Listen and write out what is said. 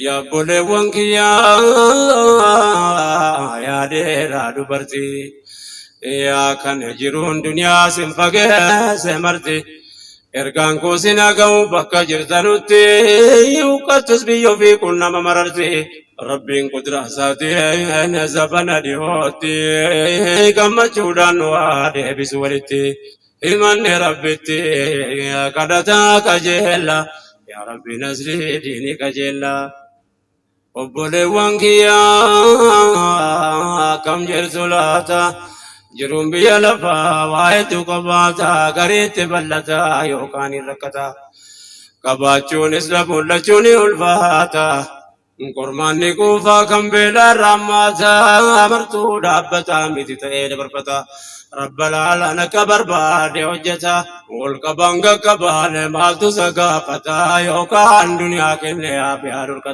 Yaa obboleewwan kiyyaa, yaa dheeraa dubartii, yaa kana jiruun duniyaa sin fageesse marti, ergaan koo sin haga'u bakka jirtanutti, huqqattus biyya ofii kun nama mararti. Rabbiin qudraa isaatiin zabana dhihootti gammachuudhaan nu haa deebisu walitti. Himanne Rabbitti kadhataa qajeella, yaa Rabbi nasrii diini qajeella. Obboleewwan kiyyaa, akkam jirtu laata? Jiruun biyya lafaa waa hedduu qabaata, gariitti bal'ata yookaan hin rakkata. Qabaachuunis dhabuun lachuun ni ulfaata. Qormaanni quufaa kan beelaa raammaata, martuu dhaabbata miti ta'ee dabarfata. Rabba laalaan akka barbaade hojjeta. Wal qabaan qaqqabaan maaltu isa gaafata, yookaan duniyaa kenne aafiyaa dhorkata.